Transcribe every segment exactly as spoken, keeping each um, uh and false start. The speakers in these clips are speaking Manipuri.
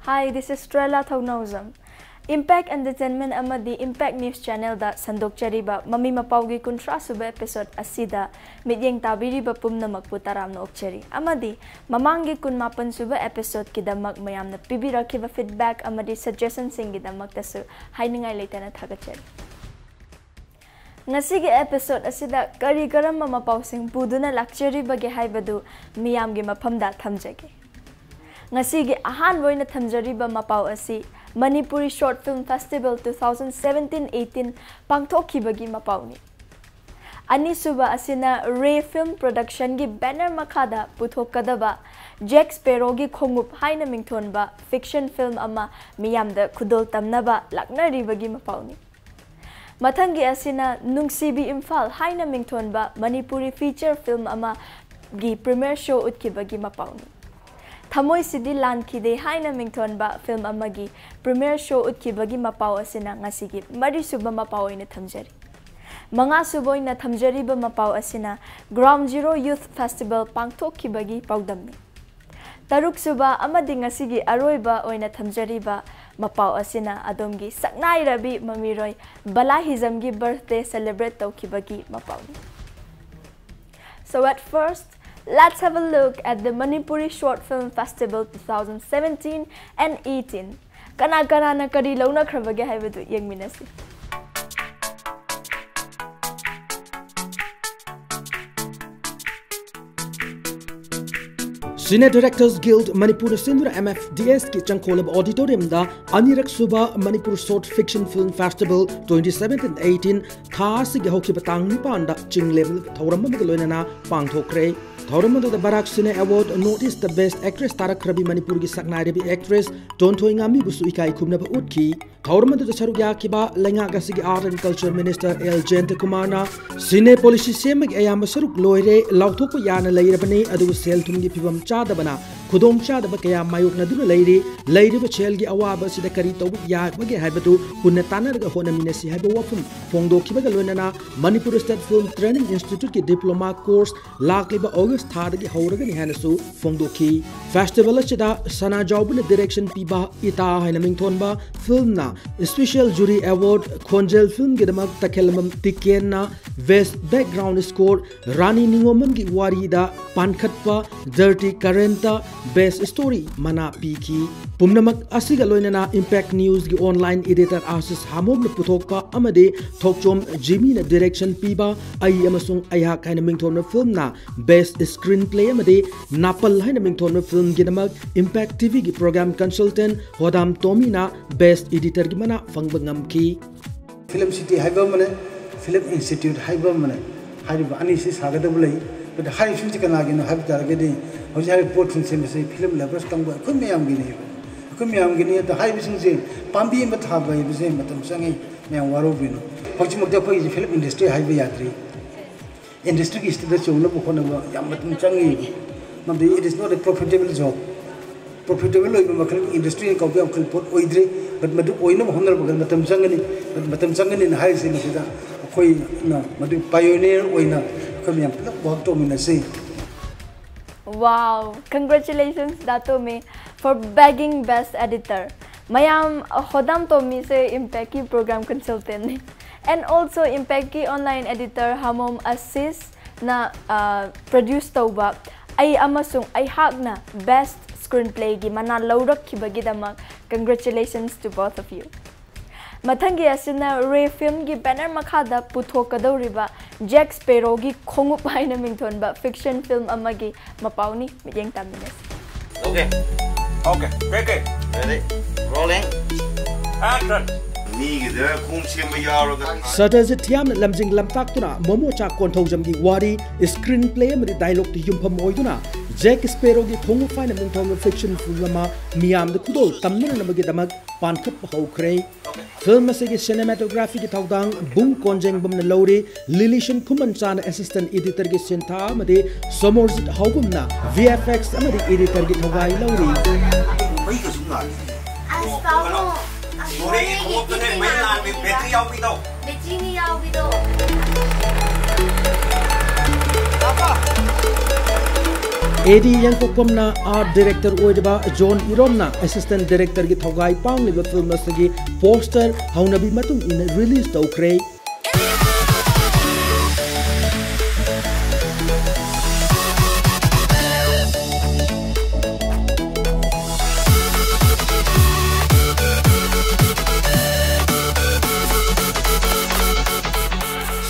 Hi, this is Strella Thounaojam. Impact Entertainment ꯑꯃꯗꯤ Impact News Channelꯗ ꯁꯟꯗꯣꯛꯆꯔꯤꯕ ꯃꯃꯤ ꯃꯄꯥꯎꯒꯤ ꯀꯨꯟꯊ꯭ꯔꯥ ꯁꯨꯕ episode ꯑꯁꯤꯗ ꯃꯤꯠꯌꯦꯡ ꯇꯥꯕꯤꯔꯤꯕ ꯄꯨꯝꯅꯃꯛꯄꯨ ꯇꯔꯥꯝꯅ ꯑꯣꯛꯆꯔꯤ꯫ ꯑꯃꯗꯤ ꯃꯃꯥꯡꯒꯤ ꯀꯨꯟꯃꯥꯄꯟ ꯁꯨꯕ episodeꯀꯤꯗꯃꯛ ꯃꯌꯥꯝꯅ ꯄꯤꯕꯤꯔꯛꯈꯤꯕ feedback ꯑꯃꯗꯤ suggestionꯁꯤꯡꯒꯤꯗꯃꯛꯇꯁꯨ ꯍꯥꯏꯅꯤꯡꯉꯥꯏ ꯂꯩꯇꯅ ꯊꯥꯒꯠꯆꯔꯤ꯫ ꯉꯁꯤꯒꯤ episode ꯑꯁꯤꯗ ꯀꯔꯤ ꯀꯔꯝꯕ ꯃꯄꯥꯎꯁꯤꯡ ꯄꯨꯗꯨꯅ ꯂꯥꯛꯆꯔꯤꯕꯒꯦ ꯍꯥꯏꯕꯗꯨ ꯃꯤꯌꯥꯝꯒꯤ ꯃꯐꯝꯗ ꯊꯝꯖꯒꯦ꯫ ꯉꯁꯤꯒꯤ ꯑꯍꯥꯟꯕ ꯑꯣꯏꯅ ꯊꯝꯖꯔꯤꯕ ꯃꯄꯥꯎ ꯑꯁꯤ Manipuri Short Film Festival two thousand seventeen eighteen ꯄꯥꯡꯊꯣꯛꯈꯤꯕꯒꯤ ꯃꯄꯥꯎꯅꯤ꯫ ꯑꯅꯤꯁꯨꯕ ꯑꯁꯤꯅ Ray Film Productionꯒꯤ banner ꯃꯈꯥꯗ ꯄꯨꯊꯣꯛꯀꯗꯕ Jack Sparrowꯒꯤ ꯈꯣꯡꯎꯞ ꯍꯥꯏꯅ ꯃꯤꯡꯊꯣꯟꯕ fiction film ꯑꯃ ꯃꯤꯌꯥꯝꯗ ꯈꯨꯗꯣꯜ ꯇꯝꯅꯕ ꯂꯥꯛꯅꯔꯤꯕꯒꯤ ꯃꯄꯥꯎꯅꯤ꯫ ꯃꯊꯪꯒꯤ ꯑꯁꯤꯅ ꯅꯨꯡꯁꯤꯕꯤ ꯏꯝꯐꯥꯜ ꯍꯥꯏꯅ ꯃꯤꯡꯊꯣꯟꯕ Manipuri feature film ꯑꯃꯒꯤ premiere show ꯎꯠꯈꯤꯕꯒꯤ ꯃꯄꯥꯎꯅꯤ꯫ ꯊꯃꯣꯏꯁꯤꯗꯤ ꯂꯥꯟꯈꯤꯗꯦ ꯍꯥꯏꯅ ꯃꯤꯡꯊꯣꯟꯕ film ꯑꯃꯒꯤ premiere show ꯎꯠꯈꯤꯕꯒꯤ ꯃꯄꯥꯎ ꯑꯁꯤꯅ ꯉꯁꯤꯒꯤ ꯃꯔꯤꯁꯨꯕ ꯃꯄꯥꯎ ꯑꯣꯏꯅ ꯊꯝꯖꯔꯤ꯫ ꯃꯉꯥꯁꯨꯕ ꯑꯣꯏꯅ ꯊꯝꯖꯔꯤꯕ ꯃꯄꯥꯎ ꯑꯁꯤꯅ Ground Zero Youth Festival ꯄꯥꯡꯊꯣꯛꯈꯤꯕꯒꯤ ꯄꯥꯎꯗꯝꯅꯤ꯫ ꯇꯔꯨꯛꯁꯨꯕ ꯑꯃꯗꯤ ꯉꯁꯤꯒꯤ ꯑꯔꯣꯏꯕ ꯑꯣꯏꯅ ꯊꯝꯖꯔꯤꯕ ꯃꯄꯥꯎ ꯑꯁꯤꯅ ꯑꯗꯣꯝꯒꯤ ꯁꯛꯅꯥꯏꯔꯕꯤ ꯃꯃꯤꯔꯣꯏ ꯕꯂꯥ ꯍꯤꯖꯝꯒꯤ birthday celebrate ꯇꯧꯈꯤꯕꯒꯤ ꯃꯄꯥꯎꯅꯤ꯫ So at first, let's have a look at the Manipuri Short Film Festival two thousand seventeen and eighteen꯫ ꯀꯅꯥ ꯀꯅꯥꯅ ꯀꯔꯤ ꯂꯧꯅꯈ꯭ꯔꯕꯒꯦ ꯍꯥꯏꯕꯗꯨ ꯌꯦꯡꯃꯤꯟꯅꯁꯤ꯫ Cine Directors Guild ꯃꯅꯤꯄꯨꯔꯅ ꯁꯤꯟꯗꯨꯅ M F D Sꯀꯤ ꯆꯪꯈꯣꯜꯂꯕ auditoriumꯗ ꯑꯅꯤꯔꯛ ꯁꯨꯕ Manipur Short Fiction Film Festival twenty seventeen eighteen ꯊꯥ ꯑꯁꯤꯒꯤ ꯍꯧꯈꯤꯕ ꯇꯥꯡ ꯅꯤꯄꯥꯟꯗ ꯆꯤꯡꯂꯦꯝ ꯊꯧꯔꯝ ꯑꯃꯒ ꯂꯣꯏꯅꯅ ꯄꯥꯡꯊꯣꯛꯈ꯭ꯔꯦ꯫ ꯊꯧꯔꯝ ꯑꯗꯨꯗ Barak Cine Award North East the Best Actress ꯇꯥꯔꯛꯈ꯭ꯔꯕꯤ ꯃꯅꯤꯄꯨꯔꯒꯤ ꯁꯛꯅꯥꯏꯔꯕꯤ actress ꯇꯣꯟꯊꯣꯏ ꯉꯥꯝꯕꯤꯕꯨꯁꯨ ꯏꯀꯥꯏ ꯈꯨꯝꯅꯕ ꯎꯠꯈꯤ꯫ ꯊꯧꯔꯝ ꯑꯗꯨꯗ ꯁꯔꯨꯛ ꯌꯥꯈꯤꯕ ꯂꯩꯉꯥꯛ ꯑꯁꯤꯒꯤ Art and Culture Minister L ꯖꯌꯟꯇꯀꯨꯃꯥꯔꯅ cine policy ꯁꯦꯝꯕꯒꯤ ꯑꯌꯥꯝꯕ ꯁꯔꯨꯛ ꯂꯣꯏꯔꯦ, ꯂꯥꯎꯊꯣꯛꯄ ꯌꯥꯅ ꯂꯩꯔꯕꯅꯤ, ꯑꯗꯨꯕꯨ ꯁꯦꯜ ꯊꯨꯝꯒꯤ ꯐꯤꯕꯝ ꯆꯥꯗꯕꯅ ꯈꯨꯗꯣꯡ ꯆꯥꯗꯕ ꯀꯌꯥ ꯃꯥꯌꯣꯛꯅꯗꯨꯅ ꯂꯩꯔꯤ꯫ ꯂꯩꯔꯤꯕ ꯁꯦꯜꯒꯤ ꯑꯋꯥꯕ ꯑꯁꯤꯗ ꯀꯔꯤ ꯇꯧꯕ ꯌꯥꯕꯒꯦ ꯍꯥꯏꯕꯗꯨ ꯄꯨꯟꯅ ꯇꯥꯟꯅꯔꯒ ꯍꯣꯠꯅꯃꯤꯟꯅꯁꯤ ꯍꯥꯏꯕ ꯋꯥꯐꯝ ꯐꯣꯡꯗꯣꯛꯈꯤꯕꯒ ꯂꯣꯏꯅꯅ Manipur State Film Training Instituteꯀꯤ diploma course ꯂꯥꯛꯂꯤꯕ August ꯊꯥꯗꯒꯤ ꯍꯧꯔꯒꯅꯤ ꯍꯥꯏꯅꯁꯨ ꯐꯣꯡꯗꯣꯛꯈꯤ꯫ ꯐꯦꯁꯇꯤꯚꯦꯜ ꯑꯁꯤꯗ ꯁꯅꯥꯖꯥꯎꯕꯅ ꯗꯤꯔꯦꯛꯁꯟ ꯄꯤꯕ ꯏꯇꯥ ꯍꯥꯏꯅ ꯃꯤꯡꯊꯣꯟꯕ ꯐꯤꯜꯝꯅ ꯏꯁꯄꯤꯁꯤꯌꯦꯜ ꯖꯨꯔꯤ ꯑꯦꯋꯥꯔꯗ ꯈꯣꯟꯖꯦꯜ ꯐꯤꯜꯝꯒꯤꯗꯃꯛ ꯇꯈꯦꯜꯂꯝꯕꯝ ꯇꯤꯀꯦꯟꯅ ꯕꯦꯁ ꯕꯦꯛꯒ꯭ꯔꯥꯎꯟ ꯁ꯭ꯀꯣꯔ, ꯔꯥꯅꯤ ꯅꯤꯉꯣꯝꯕꯝꯒꯤ ꯋꯥꯔꯤꯗ ꯄꯥꯟꯈꯠꯄ ꯗꯔꯇꯤ ꯀꯔꯦꯟꯇ ꯕꯦꯁ ꯁ꯭ꯇꯣꯔꯤ ꯃꯅꯥ ꯄꯤꯈꯤ꯫ ꯄꯨꯝꯅꯃꯛ ꯑꯁꯤꯒ ꯂꯣꯏꯅꯅ ꯏꯝꯄꯦꯛ ꯅ꯭ꯌꯨꯁꯀꯤ ꯑꯣꯟꯂꯥꯏꯟ ꯑꯦꯗꯤꯇꯔ ꯑꯥꯁꯤꯁ ꯍꯥꯃꯣꯝꯅ ꯄꯨꯊꯣꯛꯄ ꯑꯃꯗꯤ ꯊꯣꯛꯆꯣꯝ ꯖꯤꯃꯤꯅ ꯗꯤꯔꯦꯛꯁꯟ ꯄꯤꯕ ꯑꯩ ꯑꯃꯁꯨꯡ ꯑꯩꯍꯥꯛ ꯍꯥꯏꯅ ꯃꯤꯡꯊꯣꯟꯕ ꯐꯤꯜꯝꯅ ꯕꯦꯁ ꯁ꯭ꯀ꯭ꯔꯤꯟ ꯄ꯭ꯂꯦ ꯑꯃꯗꯤ ꯅꯥꯄꯜ ꯍꯥꯏꯅ ꯃꯤꯡꯊꯣꯟꯕ ꯐꯤꯜꯝꯒꯤꯗꯃꯛ ꯏꯝꯄꯦꯛ ꯇꯤꯚꯤꯒꯤ ꯄ꯭ꯔꯣꯒ꯭ꯔꯥꯝ ꯀꯟꯁꯜꯇꯦꯟ ꯍꯣꯗꯥꯝ ꯇꯣꯃꯤꯅ ꯕꯦꯁ ꯑꯦꯗꯤꯇꯔꯒꯤ ꯃꯅꯥ ꯐꯪꯕ ꯉꯝꯈꯤ꯫ ꯐꯤꯂꯝ ꯁꯤꯇꯤ ꯍꯥꯏꯕ ꯑꯃꯅꯦ, ꯐꯤꯂꯝ ꯏꯟꯁꯇꯤꯇ꯭ꯌꯨꯠ ꯍꯥꯏꯕ ꯑꯃꯅꯦ꯫ ꯍꯥꯏꯔꯤꯕ ꯑꯅꯤꯁꯤ ꯁꯥꯒꯗꯕ ꯂꯩ꯫ ꯑꯗꯨ ꯍꯥꯏꯔꯤꯕꯁꯤꯡꯁꯤ ꯀꯅꯥꯒꯤꯅꯣ ꯍꯥꯏꯕ ꯇꯥꯔꯒꯗꯤ, ꯍꯧꯖꯤꯛ ꯍꯥꯏꯔꯤꯕ ꯄꯣꯠꯁꯤꯡꯁꯦ ꯃꯁꯤ ꯐꯤꯂꯝ ꯂꯚꯔꯁ ꯀꯥꯡꯕꯨ ꯑꯩꯈꯣꯏ ꯃꯌꯥꯝꯒꯤꯅꯦꯕ꯫ ꯑꯩꯈꯣꯏ ꯃꯌꯥꯝꯒꯤꯅꯤ꯫ ꯑꯗꯣ ꯍꯥꯏꯔꯤꯕꯁꯤꯡꯁꯦ, ꯄꯥꯝꯕꯤ ꯑꯃ ꯊꯥꯕ ꯍꯥꯏꯕꯁꯦ ꯃꯇꯝ ꯆꯪꯉꯤ, ꯃꯌꯥꯝ ꯋꯥꯔꯧꯕꯤꯅꯨ꯫ ꯍꯧꯖꯤꯛꯃꯛꯇ ꯑꯩꯈꯣꯏꯒꯤꯁꯦ ꯐꯤꯂꯝ ꯏꯟꯗꯁꯇ꯭ꯔꯤ ꯍꯥꯏꯕ ꯌꯥꯗ꯭ꯔꯤ꯫ ꯏꯟꯗꯁꯇ꯭ꯔꯤꯒꯤ ꯁꯤꯗ ꯆꯣꯡꯅꯕ ꯍꯣꯠꯅꯕ ꯌꯥꯝ ꯃꯇꯝ ꯆꯪꯉꯤ꯫ ꯃꯔꯝꯗꯤ it is not a profitable job꯫ Profitable ꯑꯣꯏꯕ ꯃꯈꯜꯒꯤ ꯏꯟꯗꯁꯇ꯭ꯔꯤ ꯀꯧꯕ ꯌꯥꯝ ꯀꯟꯕ ꯄꯣꯠ ꯑꯣꯏꯗ꯭ꯔꯤ꯫ But ꯃꯗꯨ ꯑꯣꯏꯅꯕ ꯍꯣꯠꯅꯔꯛꯄꯗ ꯃꯇꯝ ꯆꯪꯒꯅꯤ꯫ But ꯃꯇꯝ ꯆꯪꯒꯅꯤꯅ ꯍꯥꯏꯔꯤꯁꯦ ꯃꯁꯤꯗ ꯑꯩꯈꯣꯏꯅ ꯃꯗꯨ ꯄꯥꯏꯑꯣꯅꯤꯌꯔ ꯑꯣꯏꯅ ꯑꯩꯈꯣꯏ ꯃꯌꯥꯝ ꯄꯨꯂꯞ ꯋꯥꯛ ꯇꯧꯃꯤꯟꯅꯁꯤ꯫ Wow, congratulations Datomi for bagging best editor. ꯃꯌꯥꯝ, ꯍꯣꯗꯥꯝ ꯇꯣꯃꯤꯁꯦ ꯏꯝꯄꯦꯛꯀꯤ ꯄ꯭ꯔꯣꯒ꯭ꯔꯥꯝ ꯀꯟꯁꯜꯇꯦꯟꯅꯤ꯫ And also ꯏꯝꯄꯦꯛꯀꯤ ꯑꯣꯟꯂꯥꯏꯟ ꯑꯦꯗꯤꯇꯔ ꯍꯥꯃꯣꯝ ꯑꯁꯤꯁꯅ ꯄ꯭ꯔꯗ꯭ꯌꯨꯁ ꯇꯧꯕ ꯑꯩ ꯑꯃꯁꯨꯡ ꯑꯩꯍꯥꯛꯅ ꯕꯦꯁ꯭ꯠ ꯁ꯭ꯀ꯭ꯔꯤꯟ ꯄ꯭ꯂꯦꯒꯤ ꯃꯅꯥ ꯂꯧꯔꯛꯈꯤꯕꯒꯤꯗꯃꯛ congratulations to both of you. ꯃꯊꯪꯒꯤ ꯑꯁꯤꯅ ꯔꯦ ꯐꯤꯜꯝꯒꯤ ꯕꯦꯅꯔ ꯃꯈꯥꯗ ꯄꯨꯊꯣꯛꯀꯗꯧꯔꯤꯕ ꯖꯦꯛ ꯁ꯭ꯄꯦꯔꯣꯒꯤ ꯈꯣꯡꯎꯞ ꯍꯥꯏꯅ ꯃꯤꯡꯊꯣꯟꯕ ꯐꯤꯛꯁꯟ ꯐꯤꯜꯝ ꯑꯃꯒꯤ ꯃꯄꯥꯎꯅꯤ꯫ ꯃꯤꯠꯌꯦꯡ ꯇꯥꯃꯤꯟꯅꯁꯤ꯫ Okay. Okay. Ready. Ready. Rolling. Action. ꯃꯤꯒꯤꯗ ꯈꯣꯡ ꯁꯦꯝꯕ ꯌꯥꯎꯔꯒ ꯁꯇꯔꯖꯤꯠ ꯊꯤꯌꯥꯝꯅ ꯂꯝꯖꯤꯡ ꯂꯝꯇꯥꯛꯇꯨꯅ ꯃꯣꯃꯣ ꯆꯥꯛ ꯀꯣꯟꯊꯧꯖꯝꯒꯤ ꯋꯥꯔꯤ, ꯁ꯭ꯀ꯭ꯔꯤꯟ ꯄ꯭ꯂꯦ ꯑꯃꯗꯤ ꯗꯥꯏꯂꯣꯛꯇ ꯌꯨꯝꯐꯝ ꯑꯣꯏꯗꯨꯅ ꯖꯦꯛ ꯁ꯭ꯄꯦꯔꯣꯒꯤ ꯈꯣꯡꯎꯞ ꯍꯥꯏꯅ ꯃꯤꯡꯊꯣꯟꯕ ꯐꯤꯛꯁꯟ ꯐꯤꯜꯝ ꯑꯃ ꯃꯤꯌꯥꯝꯗ ꯈꯨꯗꯣꯜ ꯇꯝꯅꯅꯕꯒꯤꯗꯃꯛ ꯄꯥꯟꯈꯠꯄ ꯍꯧꯈ꯭ꯔꯦ꯫ ꯐꯤꯜꯝ ꯑꯁꯤꯒꯤ ꯁꯤꯅꯦꯃꯥꯇꯣꯒ꯭ꯔꯥꯐꯤꯒꯤ ꯊꯧꯗꯥꯡ ꯕꯨꯡ ꯀꯣꯟꯖꯦꯡꯕꯝꯅ ꯂꯧꯔꯤ꯫ ꯂꯤꯂꯤꯁꯟ ꯈꯨꯃꯟꯆꯥꯅ ꯑꯦꯁꯤꯁꯇꯦꯟꯠ ꯏꯗꯤꯇꯔꯒꯤ ꯁꯤꯟꯊꯥ ꯑꯃꯗꯤ ꯁꯣꯃꯣꯔꯖꯤꯠ ꯍꯥꯎꯕꯝꯅ ꯚꯤ ꯑꯦꯐ ꯑꯦꯛꯁ ꯑꯃꯗꯤ ꯏꯗꯤꯇꯔꯒꯤ ꯊꯧꯒꯥꯏ ꯂꯧꯔꯤ꯫ ꯃꯩꯒꯁꯨ ꯉꯥꯜꯂꯤ꯫ ꯑꯁ ꯄꯥꯕꯨꯡ, ꯑꯁ ꯃꯣꯔꯦꯒꯤ ꯈꯣꯡꯎꯞꯇꯨꯅꯦ ꯃꯩ ꯉꯥꯟꯕꯤ ꯕꯦꯇ꯭ꯔꯤ ꯌꯥꯎꯕꯤꯗꯣ꯫ ꯕꯦꯇ꯭ꯔꯤꯅꯤ ꯌꯥꯎꯕꯤꯗꯣ꯫ ꯑꯦ ꯗꯤ ꯌꯦꯡꯊꯣꯛꯐꯝꯅ art director ꯑꯣꯏꯔꯤꯕ ꯖꯣꯟ ꯏꯔꯣꯝꯅ assistant directorꯒꯤ ꯊꯧꯒꯥꯏ ꯄꯥꯡꯂꯤꯕ film ꯑꯁꯤꯒꯤ poster ꯍꯧꯅꯕꯤ ꯃꯇꯨꯡ ꯏꯟꯅ release ꯇꯧꯈ꯭ꯔꯦ꯫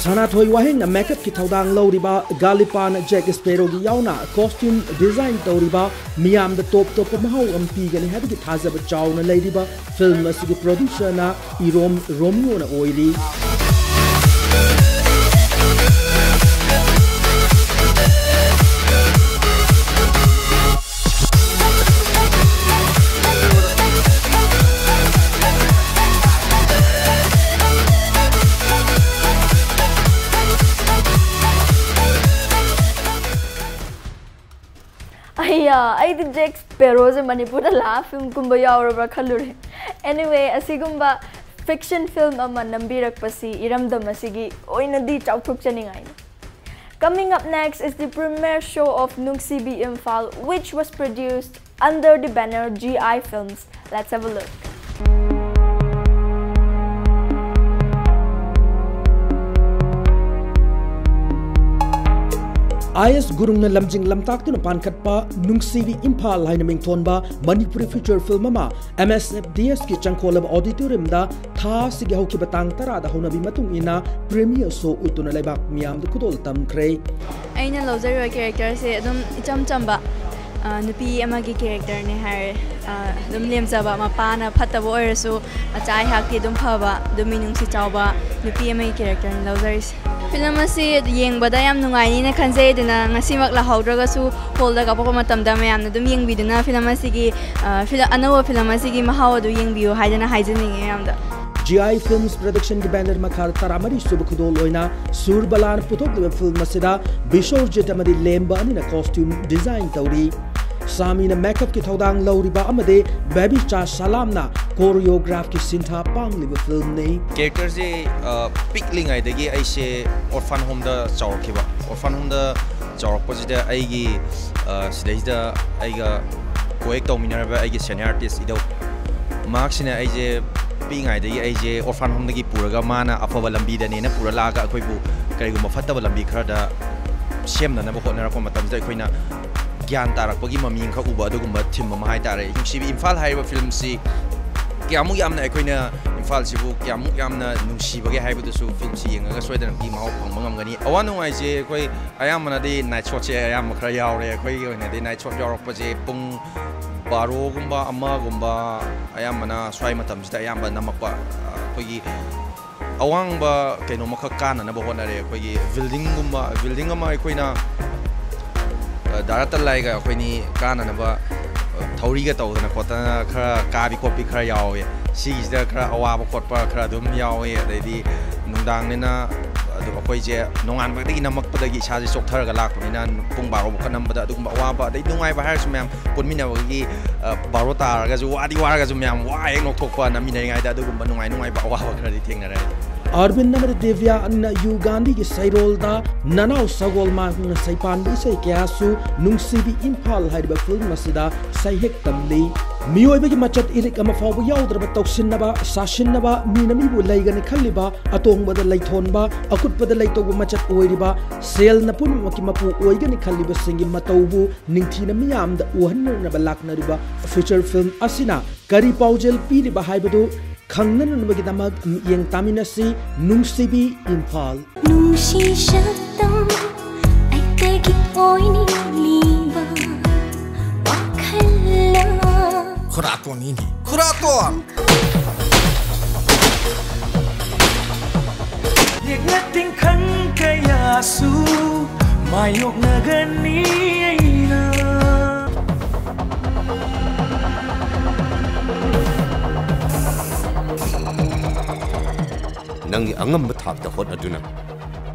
ꯁꯅꯥꯊꯣꯏ ꯋꯥꯍꯦꯡꯅ makeupꯀꯤ ꯊꯧꯗꯥꯡ ꯂꯧꯔꯤꯕ ꯒꯥꯂꯤꯄꯥꯟ ꯖꯦꯛ ꯁ꯭ꯄꯦꯔꯣꯒꯤ ꯌꯥꯎꯅ costume design ꯇꯧꯔꯤꯕ ꯃꯤꯌꯥꯝꯗ top ꯇꯣꯞꯄ ꯃꯍꯥꯎ ꯑꯃ ꯄꯤꯒꯅꯤ ꯍꯥꯏꯕꯒꯤ ꯊꯥꯖꯕ ꯆꯥꯎꯅ ꯂꯩꯔꯤꯕ film ꯑꯁꯤꯒꯤ producerꯅ ꯏꯔꯣꯝ ꯔꯣꯃꯤꯌꯣꯅ ꯑꯣꯏꯔꯤ꯫ ꯑꯩꯌꯥ, ꯑꯩꯗꯤ ꯖꯦꯛ ꯁ꯭ꯄꯦꯔꯣꯁꯦ ꯃꯅꯤꯄꯨꯔꯗ ꯂꯥꯛꯑ filmꯒꯨꯝꯕ ꯌꯥꯎꯔꯕ꯭ꯔꯥ ꯈꯜꯂꯨꯔꯦ꯫ Anyway, ꯑꯁꯤꯒꯨꯝꯕ fiction film ꯑꯃ ꯅꯝꯕꯤꯔꯛꯄꯁꯤ ꯏꯔꯝꯗꯝ ꯑꯁꯤꯒꯤ ꯑꯣꯏꯅꯗꯤ ꯆꯥꯎꯊꯣꯛꯆꯅꯤꯡꯉꯥꯏꯅꯤ꯫ Coming up next is the premiere show of Nungsibi Imphal, which was produced under the banner G I Films. Let's have a look. ꯑꯥꯏ ꯑꯦꯁ ꯒꯨꯔꯨꯡꯅ ꯂꯝꯖꯤꯡ ꯂꯝꯇꯥꯛꯇꯨꯅ ꯄꯥꯟꯈꯠꯄ ꯅꯨꯡꯁꯤꯕꯤ ꯏꯝꯐꯥꯜ ꯍꯥꯏꯅ ꯃꯤꯡꯊꯣꯟꯕ ꯃꯅꯤꯄꯨꯔꯤ feature film ꯑꯃ M S F D Sꯒꯤ ꯆꯪꯈꯣꯜꯂꯕ auditoriumꯗ ꯊꯥ ꯑꯁꯤꯒꯤ ꯍꯧꯈꯤꯕ ꯇꯥꯡ ꯇꯔꯥꯗ ꯍꯧꯅꯕꯤ ꯃꯇꯨꯡ ꯏꯟꯅ premiere show ꯎꯠꯇꯨꯅ ꯂꯩꯕꯥꯛ ꯃꯤꯌꯥꯝꯗ ꯈꯨꯗꯣꯜ ꯇꯝꯈ꯭ꯔꯦ꯫ ꯑꯩꯅ ꯂꯧꯖꯔꯤꯕ characterꯁꯦ ꯑꯗꯨꯝ ꯏꯆꯝ ꯆꯝꯕ, ꯑ, ꯅꯨꯄꯤ ꯑꯃꯒꯤ characterꯅꯦ ꯍꯥꯏꯔꯦ꯫ ꯑ, ꯑꯗꯨꯝ ꯂꯦꯝꯖꯕ, ꯃꯄꯥꯅ ꯐꯠꯇꯕ ꯑꯣꯏꯔꯁꯨ ꯃꯆꯥ ꯑꯩꯍꯥꯛꯇꯤ ꯑꯗꯨꯝ ꯐꯕ, ꯑꯗꯨꯝ ꯃꯤꯅꯨꯡꯁꯤ ꯆꯥꯎꯕ ꯅꯨꯄꯤ ꯑꯃꯒꯤ characterꯅꯤ ꯂꯧꯖꯔꯤꯁꯦ꯫ Film ꯑꯁꯤ ꯌꯦꯡꯕꯗ ꯌꯥꯝ ꯅꯨꯡꯉꯥꯏꯅꯤꯅ ꯈꯟꯖꯩ, ꯑꯗꯨꯅ ꯉꯁꯤꯃꯛ ꯂꯥꯛꯍꯧꯗ꯭ꯔꯒꯁꯨ hallꯗ ꯀꯥꯞꯄꯛꯄ ꯃꯇꯝꯗ ꯃꯌꯥꯝꯅ ꯑꯗꯨꯝ ꯌꯦꯡꯕꯤꯗꯨꯅ film ꯑꯁꯤꯒꯤ, ꯑ, fil-, ꯑꯅꯧꯕ film ꯑꯁꯤꯒꯤ ꯃꯍꯥꯎ ꯑꯗꯨ ꯌꯦꯡꯕꯤꯌꯨ ꯍꯥꯏꯗꯅ ꯍꯥꯏꯖꯅꯤꯡꯉꯤ ꯃꯌꯥꯝꯗ꯫ G I Films Productionꯒꯤ banner ꯃꯈꯥꯗ ꯇꯔꯥꯃꯔꯤ ꯁꯨꯕ ꯈꯨꯗꯣꯜ ꯑꯣꯏꯅ ꯁꯨꯔꯕꯂꯥꯅ ꯄꯨꯊꯣꯛꯂꯤꯕ film ꯑꯁꯤꯗ ꯕꯤꯁꯣꯔꯖꯤꯠ ꯑꯃꯗꯤ ꯂꯦꯝꯕ ꯑꯅꯤꯅ costume design ꯇꯧꯔꯤ꯫ ꯁꯥꯃꯤꯅ makeupꯀꯤ ꯊꯧꯗꯥꯡ ꯂꯧꯔꯤꯕ ꯑꯃꯗꯤ ꯕꯦꯕꯤꯆꯥ ꯁꯂꯥꯝꯅ choreographꯀꯤ ꯁꯤꯟꯊꯥ ꯄꯥꯡꯂꯤꯕ filmꯅꯤ꯫ Characterꯁꯦ, ꯑ, ꯄꯤꯛꯂꯤꯉꯩꯗꯒꯤ ꯑꯩꯁꯦ orphan homeꯗ ꯆꯥꯎꯔꯛꯈꯤꯕ꯫ Orphan homeꯗ ꯆꯥꯎꯔꯛꯄꯁꯤꯗ ꯑꯩꯒꯤ, ꯑ, ꯁꯤꯗꯩꯁꯤꯗ ꯑꯩꯒ ꯀꯣꯑꯦꯛ ꯇꯧꯃꯤꯟꯅꯔꯕ ꯑꯩꯒꯤ senior artist ꯏꯙꯧ, ꯃꯍꯥꯛꯁꯤꯅ ꯑꯩꯁꯦ ꯄꯤꯛꯏꯉꯩꯗꯒꯤ ꯑꯩꯁꯦ orphan homeꯗꯒꯤ ꯄꯨꯔꯒ ꯃꯥꯅ ꯑꯐꯕ ꯂꯝꯕꯤꯗꯅꯦꯅ ꯄꯨꯔ ꯂꯥꯛꯑꯒ ꯑꯩꯈꯣꯏꯕꯨ ꯀꯔꯤꯒꯨꯝꯕ ꯐꯠꯇꯕ ꯂꯝꯕꯤ ꯈꯔꯗ ꯁꯦꯝꯅꯅꯕ ꯍꯣꯠꯅꯔꯛꯄ ꯃꯇꯝꯁꯤꯗ ꯑꯩꯈꯣꯏꯅ ꯒ꯭ꯌꯥꯟ ꯇꯥꯔꯛꯄꯒꯤ ꯃꯃꯤ ꯑꯃꯈꯛ ꯎꯕ ꯑꯗꯨꯒꯨꯝꯕ theme ꯑꯃ ꯍꯥꯏꯇꯥꯔꯦ꯫ ꯅꯨꯡꯁꯤꯕꯤ ꯏꯝꯐꯥꯜ ꯍꯥꯏꯔꯤꯕ filmꯁꯤ ꯀꯌꯥꯃꯨꯛ ꯌꯥꯝꯅ ꯑꯩꯈꯣꯏꯅ ꯏꯝꯐꯥꯜꯁꯤꯕꯨ ꯀꯌꯥꯃꯨꯛ ꯌꯥꯝꯅ ꯅꯨꯡꯁꯤꯕꯒꯦ ꯍꯥꯏꯕꯗꯨꯁꯨ filmꯁꯤ ꯌꯦꯡꯉꯒ ꯁꯣꯏꯗꯅꯃꯛꯀꯤ ꯃꯍꯥꯎ ꯐꯪꯕ ꯉꯝꯒꯅꯤ꯫ ꯑꯋꯥ ꯅꯨꯡꯉꯥꯏꯁꯦ ꯑꯩꯈꯣꯏ ꯑꯌꯥꯝꯕꯅꯗꯤ night shotꯁꯦ ꯑꯌꯥꯝꯕ ꯈꯔ ꯌꯥꯎꯔꯦ꯫ ꯑꯩꯈꯣꯏꯒꯤ ꯑꯣꯏꯅꯗꯤ night shot ꯌꯥꯎꯔꯛꯄꯁꯦ ꯄꯨꯡ ꯕꯥꯔꯣꯒꯨꯝꯕ, ꯑꯃꯒꯨꯝꯕ, ꯑꯌꯥꯝꯕꯅ ꯁ꯭ꯋꯥꯏ ꯃꯇꯝꯁꯤꯗ ꯑꯌꯥꯝꯕ ꯅꯝꯃꯛꯄ꯫ ꯑꯩꯈꯣꯏꯒꯤ ꯑꯋꯥꯡꯕ ꯀꯩꯅꯣꯃꯈꯛ ꯀꯥꯅꯅꯕ ꯍꯣꯠꯅꯔꯦ꯫ ꯑꯩꯈꯣꯏꯒꯤ buildingꯒꯨꯝꯕ, building ꯑꯃ ꯑꯩꯈꯣꯏꯅ, ꯑ, ꯗꯥ ꯔꯇꯟꯂꯥꯜꯒ ꯑꯩꯈꯣꯏꯅꯤ ꯀꯥꯅꯅꯕ, ꯑ, ꯊꯧꯔꯤꯒ ꯇꯧꯗꯅ ꯈꯣꯠꯇꯅ ꯈꯔ ꯀꯥꯕꯤ ꯈꯣꯠꯄꯤ ꯈꯔ ꯌꯥꯎꯋꯦ꯫ ꯁꯤꯒꯤꯁꯤꯗ ꯈꯔ ꯑꯋꯥꯕ ꯈꯣꯠꯄ ꯈꯔ ꯑꯗꯨꯝ ꯌꯥꯎꯋꯦ꯫ ꯑꯗꯩꯗꯤ ꯅꯨꯡꯗꯥꯡꯅꯤꯅ ꯑꯗꯨꯝ ꯑꯩꯈꯣꯏꯁꯦ ꯅꯣꯡꯉꯥꯟꯕꯗꯒꯤ ꯅꯝꯃꯛꯄꯗꯒꯤ ꯏꯁꯥꯁꯦ ꯆꯣꯛꯊꯔꯒ ꯂꯥꯛꯄꯅꯤꯅ ꯄꯨꯡ ꯕꯥꯔꯣ ꯐꯥꯎꯀ ꯅꯝꯕꯗ ꯑꯗꯨꯒꯨꯝꯕ ꯑꯋꯥꯕ, ꯑꯗꯩ ꯅꯨꯡꯉꯥꯏꯕ ꯍꯥꯏꯔꯁꯨ ꯃꯌꯥꯝ ꯄꯨꯟꯃꯤꯟꯅꯕꯒꯤ, ꯑ, ꯕꯥꯔꯣ ꯇꯥꯔꯒꯁꯨ ꯋꯥꯗꯤ ꯋꯥꯔꯒꯁꯨ ꯃꯌꯥꯝ ꯋꯥ ꯍꯦꯛ ꯅꯣꯛꯊꯣꯛꯄ, ꯅꯝꯃꯤꯟꯅꯔꯤꯉꯩꯗ ꯑꯗꯨꯒꯨꯝꯕ ꯅꯨꯡꯉꯥꯏ ꯅꯨꯡꯉꯥꯏꯕ ꯑꯋꯥꯕ ꯈꯔꯗꯤ ꯊꯦꯡꯅꯔꯦ꯫ ꯑꯔꯕꯤꯟ ꯑꯃꯗꯤ ꯗꯤꯕ꯭ꯌꯥ ꯑꯅꯤꯅ ꯌꯨ ꯒꯥꯟꯙꯤꯒꯤ ꯁꯩꯔꯣꯜꯗ ꯅꯅꯥꯎ ꯁꯒꯣꯜ ꯃꯥꯡꯅ ꯁꯩꯄꯥꯟꯕ ꯏꯁꯩ ꯀꯌꯥꯁꯨ ꯅꯨꯡꯁꯤꯕꯤ ꯏꯝꯐꯥꯜ ꯍꯥꯏꯔꯤꯕ film ꯑꯁꯤꯗ ꯁꯩꯍꯦꯛ ꯇꯝꯂꯤ꯫ ꯃꯤꯑꯣꯏꯕꯒꯤ ꯃꯆꯠ ꯏꯔꯤꯛ ꯑꯃ ꯐꯥꯎꯕ ꯌꯥꯎꯗ꯭ꯔꯕ ꯇꯧꯁꯤꯟꯅꯕ, ꯁꯥꯁꯤꯟꯅꯕ, ꯃꯤꯅ ꯃꯤꯕꯨ ꯂꯩꯒꯅꯤ ꯈꯜꯂꯤꯕ, ꯑꯇꯣꯡꯕꯗ ꯂꯩꯊꯣꯟꯕ, ꯑꯀꯨꯠꯄꯗ ꯂꯩꯇꯧꯕ ꯃꯆꯠ ꯑꯣꯏꯔꯤꯕ, ꯁꯦꯜꯅ ꯄꯨꯝꯅꯃꯛꯀꯤ ꯃꯄꯨ ꯑꯣꯏꯒꯅꯤ ꯈꯜꯂꯤꯕꯁꯤꯡꯒꯤ ꯃꯇꯧꯕꯨ ꯅꯤꯡꯊꯤꯅ ꯃꯤꯌꯥꯝꯗ ꯎꯍꯟꯅꯅꯕ ꯂꯥꯛꯅꯔꯤꯕ feature film ꯑꯁꯤꯅ ꯀꯔꯤ ꯄꯥꯎꯖꯦꯜ ꯄꯤꯔꯤꯕ ꯍꯥꯏꯕꯗꯨ ꯈꯪꯅꯅꯕꯒꯤꯗꯃꯛ ꯃꯤꯠꯌꯦꯡ ꯇꯥꯃꯤꯟꯅꯁꯤ꯫ ꯅꯨꯡꯁꯤꯕꯤ ꯏꯝꯐꯥꯜ꯫ ꯅꯨꯡꯁꯤ ꯁꯛꯇꯝ ꯑꯩꯇꯒꯤ ꯑꯣꯏꯅꯤꯡꯂꯤꯕ ꯋꯥꯈꯜꯂꯣꯟ꯫ ꯈꯨꯔꯥꯇꯣꯟ ꯏꯅꯤ꯫ ꯈꯨꯔꯥꯇꯣꯟ! ꯌꯦꯛꯅ ꯇꯤꯡꯈꯪ ꯀꯌꯥꯁꯨ ꯃꯥꯌꯣꯛꯅꯒꯅꯤ ꯑꯩꯅ꯫ ꯅꯪꯒꯤ ꯑꯉꯝꯕ ꯊꯥꯛꯇ ꯍꯣꯠꯅꯗꯨꯅ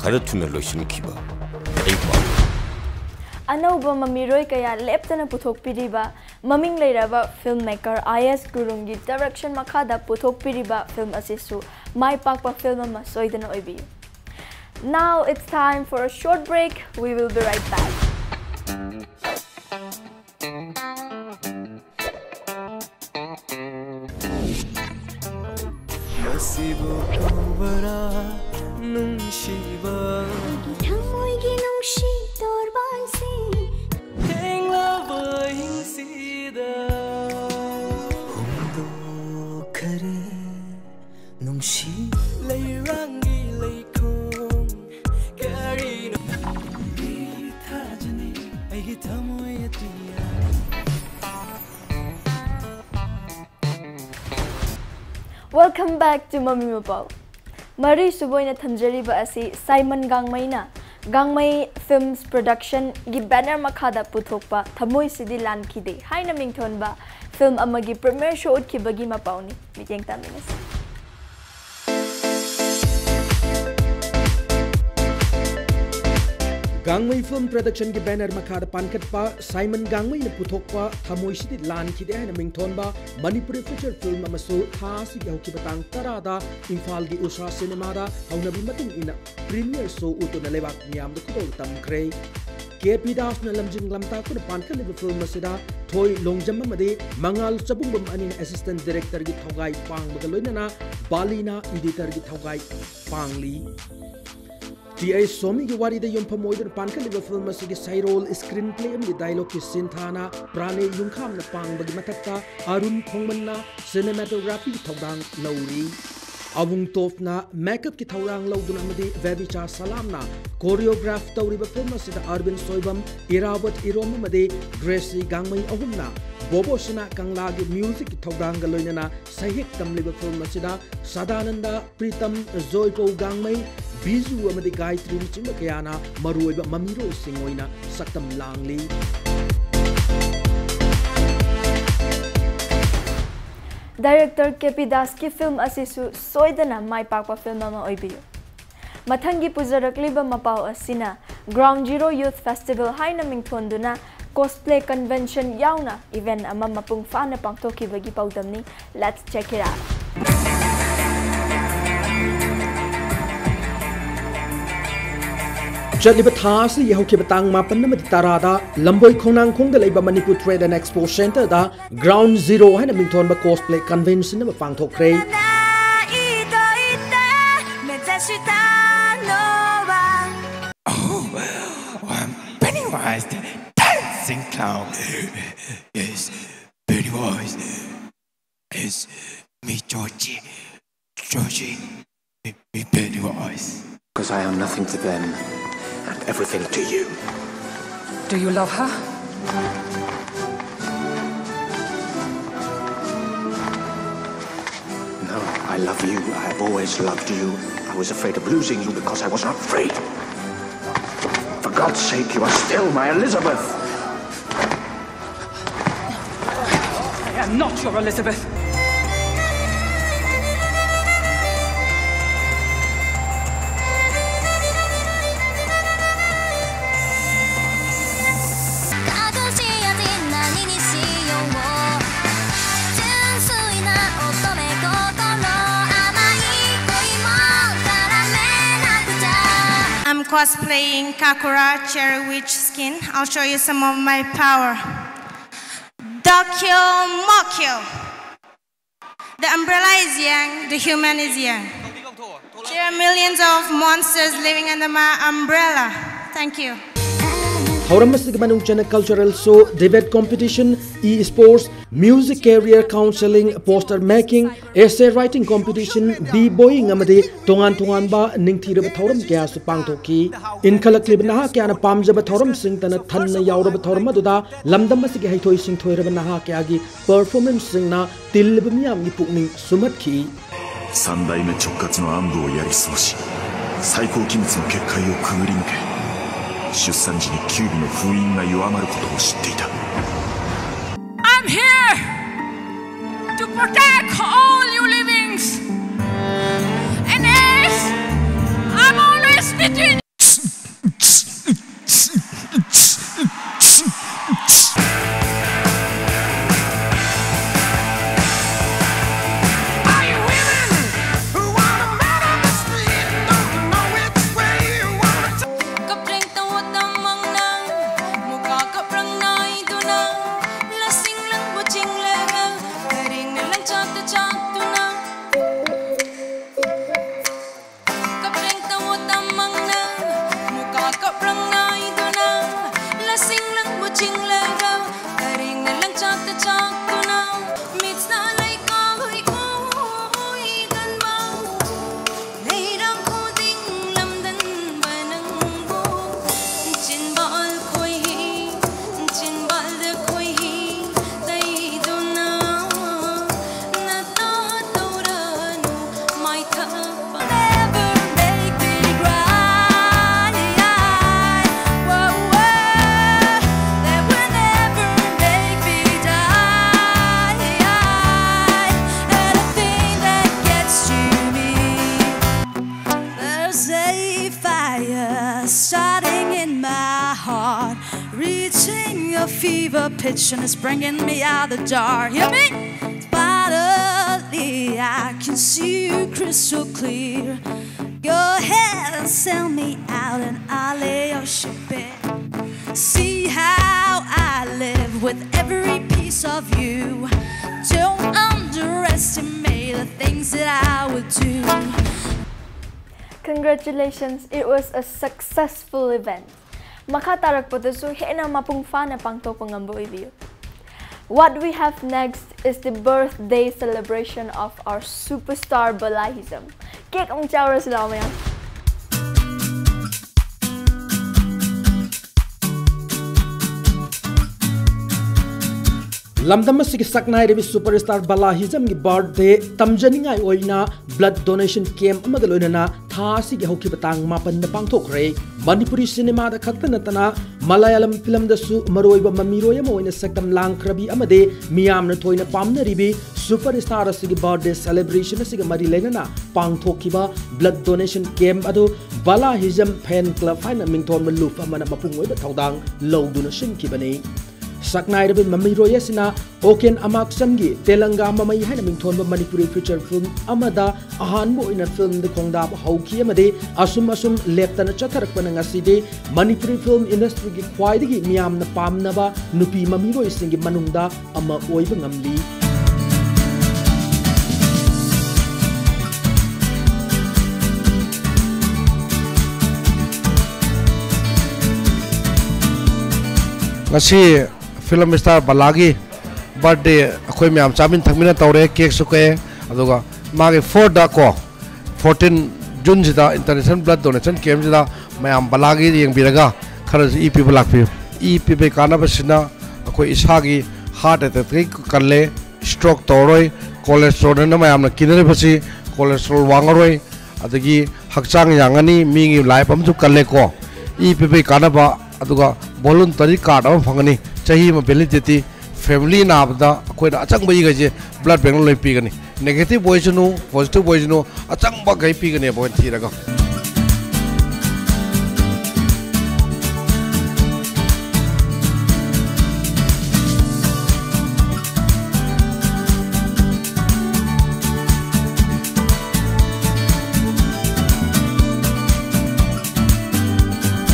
ꯈꯔ ꯊꯨꯅ ꯂꯣꯏꯁꯤꯟꯈꯤꯕ ꯑꯩ ꯄꯥꯝꯃꯤ꯫ ꯑꯅꯧꯕ ꯃꯃꯤꯔꯣꯏ ꯀꯌꯥ ꯂꯦꯞꯇꯅ ꯄꯨꯊꯣꯛꯄꯤꯔꯤꯕ ꯃꯃꯤꯡ ꯂꯩꯔꯕ filmmaker ꯑꯥꯏ ꯑꯦꯁ ꯒꯨꯔꯨꯡꯒꯤ direction ꯃꯈꯥꯗ ꯄꯨꯊꯣꯛꯄꯤꯔꯤꯕ film ꯑꯁꯤꯁꯨ ꯃꯥꯏ ꯄꯥꯛꯄ film ꯑꯃ ꯁꯣꯏꯗꯅ ꯑꯣꯏꯕꯤꯌꯨ꯫ Now it's time for a short break. We will be right back. ꯃꯁꯤꯕꯨ ꯀꯧꯕꯔꯥ ꯅꯨꯡꯁꯤꯕ? ꯑꯩꯒꯤ ꯊꯃꯣꯏꯒꯤ ꯅꯨꯡꯁꯤ ꯇꯣꯔꯕꯥꯟꯁꯤ ꯊꯦꯡꯂꯕ ꯑꯍꯤꯡꯁꯤꯗ ꯍꯣꯡꯗꯣꯛꯈꯔꯦ ꯅꯨꯡꯁꯤ ꯂꯩꯔꯥꯡꯒꯤ ꯂꯩꯈꯣꯡ ꯀꯔꯤꯅꯣ? ꯅꯪꯒꯤ ꯊꯥꯖꯅꯤ ꯑꯩꯒꯤ ꯊꯃꯣꯏ ꯑꯇꯤꯌꯥ꯫ Welcome back to ꯃꯃꯤ ꯃꯄꯥꯎ꯫ ꯃꯔꯤꯁꯨꯕ ꯑꯣꯏꯅ ꯊꯝꯖꯔꯤꯕ ꯑꯁꯤ ꯁꯥꯏꯃꯟ ꯒꯥꯡꯃꯩꯅ ꯒꯥꯡꯃꯩ Films Productionꯒꯤ banner ꯃꯈꯥꯗ ꯄꯨꯊꯣꯛꯄ ꯊꯃꯣꯏꯁꯤꯗꯤ ꯂꯥꯟꯈꯤꯗꯦ ꯍꯥꯏꯅ ꯃꯤꯡꯊꯣꯟꯕ film ꯑꯃꯒꯤ premiere show ꯎꯠꯈꯤꯕꯒꯤ ꯃꯄꯥꯎꯅꯤ꯫ ꯃꯤꯠꯌꯦꯡ ꯇꯥꯃꯤꯟꯅꯁꯤ꯫ ꯒꯥꯡꯃꯩ Film Productionꯒꯤ banner ꯃꯈꯥꯗ ꯄꯥꯟꯈꯠꯄ ꯁꯥꯏꯃꯟ ꯒꯥꯡꯃꯩꯅ ꯄꯨꯊꯣꯛꯄ ꯊꯃꯣꯏꯁꯤꯗꯤ ꯂꯥꯟꯈꯤꯗꯦ ꯍꯥꯏꯅ ꯃꯤꯡꯊꯣꯟꯕ ꯃꯅꯤꯄꯨꯔꯤ feature film ꯑꯃꯁꯨ ꯊꯥ ꯑꯁꯤꯒꯤ ꯍꯧꯈꯤꯕ ꯇꯥꯡ ꯇꯔꯥꯗ ꯏꯝꯐꯥꯜꯒꯤ ꯎꯁꯥ ꯁꯤꯅꯦꯃꯥꯗ ꯍꯧꯅꯕꯤ ꯃꯇꯨꯡ ꯏꯟꯅ premiere show ꯎꯠꯇꯨꯅ ꯂꯩꯕꯥꯛ ꯃꯤꯌꯥꯝꯗ ꯈꯨꯗꯣꯜ ꯇꯝꯈ꯭ꯔꯦ꯫ ꯀꯦ ꯄꯤ ꯗꯥꯁꯅ ꯂꯝꯖꯤꯡ ꯂꯝꯇꯥꯛꯇꯨꯅ ꯄꯥꯟꯈꯠꯂꯤꯕ film ꯑꯁꯤꯗ ꯊꯣꯏ ꯂꯣꯡꯖꯝ ꯑꯃꯗꯤ ꯃꯉꯥꯜ ꯆꯕꯨꯡꯕꯝ ꯑꯅꯤꯅ assistant directorꯒꯤ ꯊꯧꯒꯥꯏ ꯄꯥꯡꯕꯒ ꯂꯣꯏꯅꯅ ꯕꯥꯂꯤꯅ editorꯒꯤ ꯊꯧꯒꯥꯏ ꯄꯥꯡꯂꯤ꯫ ꯇꯤ ꯑꯩꯆ ꯁꯣꯃꯤꯒꯤ ꯋꯥꯔꯤꯗ ꯌꯨꯝꯐꯝ ꯑꯣꯏꯗꯨꯅ ꯄꯥꯟꯈꯠꯂꯤꯕ film ꯑꯁꯤꯒꯤ ꯁꯩꯔꯣꯜ, screenplay ꯑꯃꯗꯤ dialogueꯀꯤ ꯁꯤꯟꯊꯥꯅ ꯄ꯭ꯔꯥꯅꯦ ꯌꯨꯝꯈꯥꯝꯅ ꯄꯥꯡꯕꯒꯤ ꯃꯊꯛꯇ ꯑꯔꯨꯟ ꯈꯣꯡꯃꯟꯅ cinematographyꯒꯤ ꯊꯧꯗꯥꯡ ꯂꯧꯔꯤ꯫ ꯑꯕꯨꯡ ꯇꯣꯞꯅ makeupꯀꯤ ꯊꯧꯗꯥꯡ ꯂꯧꯗꯨꯅ ꯑꯃꯗꯤ ꯕꯦꯕꯤꯆꯥ ꯁꯂꯥꯝꯅ choreograph ꯇꯧꯔꯤꯕ film ꯑꯁꯤꯗ ꯑꯔꯕꯤꯟ ꯁꯣꯏꯕꯝ, ꯏꯔꯥꯕꯣꯠ ꯏꯔꯣꯝ ꯑꯃꯗꯤ ꯒ꯭ꯔꯦꯁꯤ ꯒꯥꯡꯃꯩ ꯑꯍꯨꯝꯅ ꯕꯣꯕꯣꯁꯅꯥ ꯀꯪꯂꯥꯒꯤ musicꯀꯤ ꯊꯧꯗꯥꯡꯒ ꯂꯣꯏꯅꯅ ꯁꯩꯍꯦꯛ ꯇꯝꯂꯤꯕ film ꯑꯁꯤꯗ ꯁꯗꯥꯅꯟꯗ, ꯄ꯭ꯔꯤꯇꯝ, ꯖꯣꯏꯄꯧ ꯒꯥꯡꯃꯩ, ꯕꯤꯖꯨ ꯑꯃꯗꯤ ꯒꯥꯌꯇ꯭ꯔꯤꯅꯆꯤꯡꯕ ꯀꯌꯥꯅ ꯃꯔꯨꯑꯣꯏꯕ ꯃꯃꯤꯔꯣꯏꯁꯤꯡ ꯑꯣꯏꯅ ꯁꯛꯇꯝ ꯂꯥꯡꯂꯤ꯫ Director ꯀꯦ ꯄꯤ ꯗꯥꯁꯀꯤ film ꯑꯁꯤꯁꯨ ꯁꯣꯏꯗꯅ ꯃꯥꯏ ꯄꯥꯛꯄ film ꯑꯃ ꯑꯣꯏꯕꯤꯌꯨ꯫ ꯃꯊꯪꯒꯤ ꯄꯨꯖꯔꯛꯂꯤꯕ ꯃꯄꯥꯎ ꯑꯁꯤꯅ Ground Zero Youth Festival ꯍꯥꯏꯅ ꯃꯤꯡꯊꯣꯟꯗꯨꯅ cosplay convention ꯌꯥꯎꯅ event ꯑꯃ ꯃꯄꯨꯡ ꯐꯥꯅ ꯄꯥꯡꯊꯣꯛꯈꯤꯕꯒꯤ ꯄꯥꯎꯗꯝꯅꯤ꯫ Let's check it out. ꯆꯠꯂꯤꯕ ꯊꯥ ꯑꯁꯤꯒꯤ ꯍꯧꯈꯤꯕ ꯇꯥꯡ ꯃꯥꯄꯟ ꯑꯃꯗꯤ ꯇꯔꯥꯗ ꯂꯝꯕꯣꯏ ꯈꯣꯡꯅꯥꯡꯈꯣꯡꯗ ꯂꯩꯕ Manipur Trade and Expo Centerꯗ Ground Zero ꯍꯥꯏꯅ ꯃꯤꯡꯊꯣꯟꯕ cosplay convention ꯑꯃ ꯄꯥꯡꯊꯣꯛꯈ꯭ꯔꯦ꯫ Oh, I'm Pennywise, the dancing clown. Yes, Pennywise. Is me, Georgie. Georgie. Me, me, Pennywise. Because I am nothing to them and everything to you. Do you love her? No, I love you. I have always loved you. I was afraid of losing you because I was not free. For God's sake, you are still my Elizabeth. I am not your Elizabeth. I'm cosplaying Kakura Cherry Witch skin. I'll show you some of my power. Dokyo Mokyo. The umbrella is yang, the human is yang. There are millions of monsters living under my umbrella. Thank you. ꯊꯧꯔꯝ ꯑꯁꯤꯒꯤ ꯃꯅꯨꯡ ꯆꯟꯅ cultural show, debate competition, e-sports, music career counseling, poster making, essay writing competition, bee boying ꯑꯃꯗꯤ ꯇꯣꯉꯥꯟ ꯇꯣꯉꯥꯟꯕ ꯅꯤꯡꯊꯤꯔꯕ ꯊꯧꯔꯝ ꯀꯌꯥꯁꯨ ꯄꯥꯡꯊꯣꯛꯈꯤ꯫ ꯏꯟꯈꯠꯂꯛꯂꯤꯕ ꯅꯍꯥ ꯀꯌꯥꯅ ꯄꯥꯝꯖꯕ ꯊꯧꯔꯝꯁꯤꯡꯇꯅ ꯊꯟꯅ ꯌꯥꯎꯔꯕ ꯊꯧꯔꯝ ꯑꯗꯨꯗ ꯂꯝꯗꯝ ꯑꯁꯤꯒꯤ ꯍꯩꯊꯣꯏ ꯁꯤꯡꯊꯣꯏꯔꯕ ꯅꯍꯥ ꯀꯌꯥꯒꯤ performanceꯁꯤꯡꯅ ꯇꯤꯜꯂꯤꯕ ꯃꯤꯌꯥꯝꯒꯤ ꯄꯨꯛꯅꯤꯡ ꯁꯨꯝꯍꯠꯈꯤ꯫ 三代目直轄の暗部をやり過ごし、最高機密の結界をくぐり抜け、出産時に九尾の封印が弱まることを知っていた。 I'm here to protect all you livings. And yes, I'm always between ꯆꯥꯛꯇꯨꯅ ꯃꯤꯠꯅ ꯂꯩꯀꯥ ꯍꯨꯏ ꯍꯨꯏ ꯀꯟꯕ, ꯂꯩꯔꯛ ꯈꯨꯗꯤꯡ ꯂꯝꯗꯟꯕ ꯅꯪꯕꯨ, ꯆꯤꯟꯕꯥꯜ ꯈꯣꯏꯍꯤ, ꯆꯤꯟꯕꯥꯜꯗ ꯈꯣꯏꯍꯤ ꯇꯩꯗꯨꯅ ꯅꯇꯥ ꯇꯧꯔꯅꯨ ꯃꯥꯏꯊ Never make me cry. Whoa, whoa. That will never make me die. Anything that gets to me. There's a fire starting in my heart, reaching a fever pitch, and it's bringing me out the dark. Hear me? Finally, I can see you crystal clear. Go ahead and sell me out, and I'll lay your ship bare. See how I live with every piece of you. Don't underestimate the things that I would do. Congratulations, it was a successful event. ꯃꯈꯥ ꯇꯥꯔꯛꯄꯗꯁꯨ ꯍꯦꯟꯅ ꯃꯄꯨꯡ ꯐꯥꯅ ꯄꯥꯡꯊꯣꯛꯄ ꯉꯝꯕ ꯑꯣꯏꯕꯤꯌꯨ꯫ What we have next is the birthday celebration of our superstar Bala Hijam. Cake ꯑꯃꯨꯛ ꯆꯥꯔꯨꯔꯁꯤ ꯂꯥꯛꯑꯣ ꯃꯌꯥꯝ꯫ ꯂꯝꯗꯝ ꯑꯁꯤꯒꯤ ꯁꯛꯅꯥꯏꯔꯕꯤ superstar ꯕꯂꯥ ꯍꯤꯖꯝꯒꯤ birthday ꯇꯝꯖꯅꯤꯡꯉꯥꯏ ꯑꯣꯏꯅ blood donation camp ꯑꯃꯒ ꯂꯣꯏꯅꯅ ꯊꯥ ꯑꯁꯤꯒꯤ ꯍꯧꯈꯤꯕ ꯇꯥꯡ ꯃꯥꯄꯟꯗ ꯄꯥꯡꯊꯣꯛꯈ꯭ꯔꯦ꯫ ꯃꯅꯤꯄꯨꯔꯤ ꯁꯤꯅꯦꯃꯥꯗ ꯈꯛꯇ ꯅꯠꯇꯅ ꯃꯂꯌꯥꯂꯝ ꯐꯤꯂꯝꯗꯁꯨ ꯃꯔꯨꯑꯣꯏꯕ ꯃꯃꯤꯔꯣꯏ ꯑꯃ ꯑꯣꯏꯅ ꯁꯛꯇꯝ ꯂꯥꯡꯈ꯭ꯔꯕꯤ ꯑꯃꯗꯤ ꯃꯤꯌꯥꯝꯅ ꯊꯣꯏꯅ ꯄꯥꯝꯅꯔꯤꯕꯤ superstar ꯑꯁꯤꯒꯤ birthday celebration ꯑꯁꯤꯒ ꯃꯔꯤ ꯂꯩꯅꯅ ꯄꯥꯡꯊꯣꯛꯈꯤꯕ blood donation camp ꯑꯗꯨ ꯕꯂꯥ ꯍꯤꯖꯝ fan club ꯍꯥꯏꯅ ꯃꯤꯡꯊꯣꯟꯕ ꯂꯨꯞ ꯑꯃꯅ ꯃꯄꯨꯡ ꯑꯣꯏꯕ ꯊꯧꯗꯥꯡ ꯂꯧꯗꯨꯅ ꯁꯤꯟꯈꯤꯕꯅꯤ꯫ ꯁꯛꯅꯥꯏꯔꯕ ꯃꯃꯤꯔꯣꯏ ꯑꯁꯤꯅ ꯑꯣꯀꯦꯟ ꯑꯃꯥꯛꯁꯟꯒꯤ ꯇꯦꯂꯪꯒꯥ ꯃꯃꯩ ꯍꯥꯏꯅ ꯃꯤꯡꯊꯣꯟꯕ ꯃꯅꯤꯄꯨꯔꯤ feature film ꯑꯃꯗ ꯑꯍꯥꯟꯕ ꯑꯣꯏꯅ filmꯗ ꯈꯣꯡꯗꯥꯕ ꯍꯧꯈꯤ ꯑꯃꯗꯤ ꯑꯁꯨꯝ ꯑꯁꯨꯝ ꯂꯦꯞꯇꯅ ꯆꯠꯊꯔꯛꯄꯅ ꯉꯁꯤꯗꯤ ꯃꯅꯤꯄꯨꯔꯤ film industryꯒꯤ ꯈ꯭ꯋꯥꯏꯗꯒꯤ ꯃꯤꯌꯥꯝꯅ ꯄꯥꯝꯅꯕ ꯅꯨꯄꯤ ꯃꯃꯤꯔꯣꯏꯁꯤꯡꯒꯤ ꯃꯅꯨꯡꯗ ꯑꯃ ꯑꯣꯏꯕ ꯉꯝꯂꯤ꯫ ꯉꯁꯤ film star ꯕꯂꯥꯒꯤ ꯕꯥꯔꯠꯗꯦ ꯑꯩꯈꯣꯏ ꯃꯌꯥꯝ ꯆꯥꯃꯤꯟ ꯊꯛꯃꯤꯟꯅ ꯇꯧꯔꯦ, ꯀꯦꯛꯁꯨ ꯀꯛꯑꯦ꯫ ꯑꯗꯨꯒ ꯃꯥꯒꯤ ꯐꯣꯔꯗ ꯀꯣ, ꯐꯣꯔꯇꯤꯟ ꯖꯨꯟꯁꯤꯗ ꯏꯟꯇꯔꯅꯦꯁꯅꯦꯜ ꯕ꯭ꯂꯗ ꯗꯣꯅꯦꯁꯟ ꯀꯦꯝꯁꯤꯗ ꯃꯌꯥꯝ ꯕꯂꯥꯒꯤ ꯌꯦꯡꯕꯤꯔꯒ ꯈꯔꯁꯨ ꯏ ꯄꯤꯕ ꯂꯥꯛꯄꯤꯌꯨ꯫ ꯏ ꯄꯤꯕꯒꯤ ꯀꯥꯟꯅꯕꯁꯤꯅ ꯑꯩꯈꯣꯏ ꯏꯁꯥꯒꯤ ꯍꯥꯔꯠ ꯑꯦꯇꯦꯛꯇꯒꯤ ꯀꯜꯂꯦ, ꯁ꯭ꯇ꯭ꯔꯣꯛ ꯇꯧꯔꯔꯣꯏ, ꯀꯣꯂꯦꯁꯇ꯭ꯔꯣꯜꯅ ꯃꯌꯥꯝꯅ ꯀꯤꯅꯔꯤꯕꯁꯤ ꯀꯣꯂꯦꯁꯇ꯭ꯔꯣꯜ ꯋꯥꯡꯉꯔꯣꯏ, ꯑꯗꯒꯤ ꯍꯛꯆꯥꯡ ꯌꯥꯡꯉꯅꯤ, ꯃꯤꯒꯤ ꯂꯥꯏꯐ ꯑꯃꯁꯨ ꯀꯜꯂꯦꯀꯣ꯫ ꯏ ꯄꯤꯕꯒꯤ ꯀꯥꯟꯅꯕ, ꯑꯗꯨꯒ ꯚꯣꯂꯨꯟꯇꯔꯤ ꯀꯥꯔꯗ ꯑꯃ ꯐꯪꯒꯅꯤ, ꯆꯍꯤ ꯑꯃ ꯚꯦꯂꯤꯗꯤꯇꯤ꯫ ꯐꯦꯃꯤꯂꯤ ꯅꯥꯕꯗ ꯑꯩꯈꯣꯏꯅ ꯑꯆꯪꯕ ꯏꯈꯩꯁꯦ ꯕ꯭ꯂꯗ ꯕꯦꯡꯛꯅ ꯂꯣꯏ ꯄꯤꯒꯅꯤ꯫ ꯅꯦꯒꯦꯇꯤꯚ ꯑꯣꯏꯁꯅꯨ, ꯄꯣꯖꯤꯇꯤꯚ ꯑꯣꯏꯁꯅꯨ, ꯑꯆꯪꯕꯈꯩ ꯄꯤꯒꯅꯦꯕ ꯑꯩꯈꯣꯏꯅ ꯊꯤꯔꯒ꯫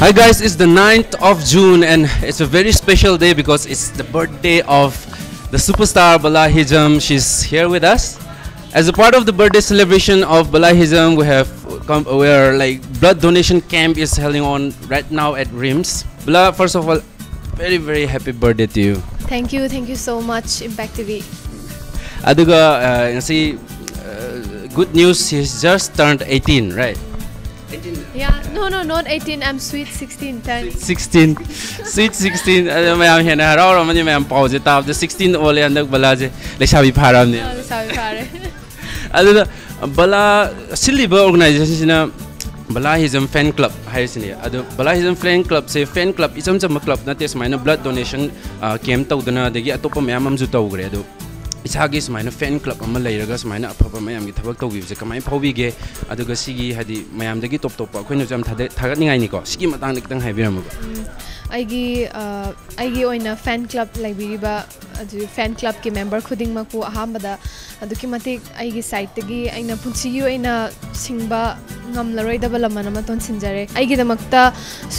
Hi guys, it's the ninth of June and it's a very special day because it's the birthday of the superstar Bala Hijam. She's here with us. As a part of the birthday celebration of Bala Hijam, we have come, where, like, blood donation camp is held on right now at RIMS. Bala, first of all, very, very happy birthday to you. Thank you, thank you so much, Impact T V. ꯑꯗꯨꯒ ꯑ, ꯉꯁꯤ, ꯑ, good news, he's just turned eighteen, right? Yeah, no, no, not eighteen, I'm sweet sixteen, turning. Sixteen, sweet sixteen. ꯑꯗꯣ ꯃꯌꯥꯝ ꯍꯦꯟꯅ ꯍꯔꯥꯎꯔꯝꯃꯅꯤ, ꯃꯌꯥꯝ ꯄꯥꯎꯁꯦ ꯇꯥꯕꯗ ꯁꯤꯛꯁꯇꯤꯟ ꯑꯣꯜꯂꯦ ꯍꯟꯗꯛ ꯕꯂꯥꯁꯦ, ꯂꯩꯁꯥꯕꯤ ꯐꯥꯔꯕꯅꯦ꯫ ꯑ, ꯂꯩꯁꯥꯕꯤ ꯐꯥꯔꯦ꯫ ꯑꯗꯨꯗ ꯕꯂꯥ ꯁꯤꯜꯂꯤꯕ ꯑꯣꯔꯒꯅꯥꯏꯖꯦꯁꯟꯁꯤꯅ ꯕꯂꯥ ꯍꯤꯖꯝ ꯐꯦꯟ ꯀ꯭ꯂꯕ ꯍꯥꯏꯔꯤꯁꯤꯅꯦ꯫ ꯑꯗꯣ ꯕꯂꯥ ꯍꯤꯖꯝ ꯐꯦꯟ ꯀ꯭ꯂꯕꯁꯦ ꯐꯦꯟ ꯀ꯭ꯂꯕ ꯏꯆꯝ ꯆꯝꯕ ꯀ꯭ꯂꯕ ꯅꯠꯇꯦ, ꯁꯨꯃꯥꯏꯅ ꯕ꯭ꯂꯗ ꯗꯣꯅꯦꯁꯟ ꯀꯦꯝ ꯇꯧꯗꯅ ꯑꯗꯒꯤ ꯑꯇꯣꯞꯄ ꯃꯌꯥꯝ ꯑꯃꯁꯨ ꯇꯧꯈ꯭ꯔꯦ꯫ ꯑꯗꯣ ꯏꯁꯥꯒꯤ ꯁꯨꯃꯥꯏꯅ ꯐꯦꯟ ꯀ꯭ꯂꯕ ꯑꯃ ꯂꯩꯔꯒ ꯁꯨꯃꯥꯏꯅ ꯑꯐꯕ ꯃꯌꯥꯝꯒꯤ ꯊꯕꯛ ꯇꯧꯕꯤꯕꯁꯦ ꯀꯃꯥꯏꯅ ꯐꯥꯎꯕꯤꯒꯦ? ꯑꯗꯨꯒ ꯁꯤꯒꯤ, ꯍꯥꯏꯗꯤ, ꯃꯌꯥꯝꯗꯒꯤ ꯇꯣꯞ ꯇꯣꯞꯄ ꯑꯩꯈꯣꯏꯅꯁꯨ ꯌꯥꯝ ꯊꯥꯗ- ꯊꯥꯒꯠꯅꯤꯡꯉꯥꯏꯅꯤꯀꯣ, ꯁꯤꯒꯤ ꯃꯇꯥꯡꯗ ꯈꯤꯇꯪ ꯍꯥꯏꯕꯤꯔꯝꯃꯨꯕ꯫ ꯑꯩꯒꯤ ꯑ, ꯑꯩꯒꯤ ꯑꯣꯏꯅ ꯐꯦꯟ ꯀ꯭ꯂꯕ ꯂꯩꯕꯤꯔꯤꯕ, ꯑꯗꯨ ꯐꯦꯟ ꯀ꯭ꯂꯕꯀꯤ ꯃꯦꯝꯕꯔ ꯈꯨꯗꯤꯡꯃꯛꯄꯨ ꯑꯍꯥꯟꯕꯗ ꯑꯗꯨꯛꯀꯤ ꯃꯇꯤꯛ ꯑꯩꯒꯤ ꯁꯥꯏꯠꯇꯒꯤ ꯑꯩꯅ ꯄꯨꯟꯁꯤꯒꯤ ꯑꯣꯏꯅ ꯁꯤꯡꯕ ꯉꯝꯂꯔꯣꯏꯗꯕ ꯂꯃꯟ ꯑꯃ ꯇꯣꯟꯁꯤꯟꯖꯔꯦ꯫ ꯑꯩꯒꯤꯗꯃꯛꯇ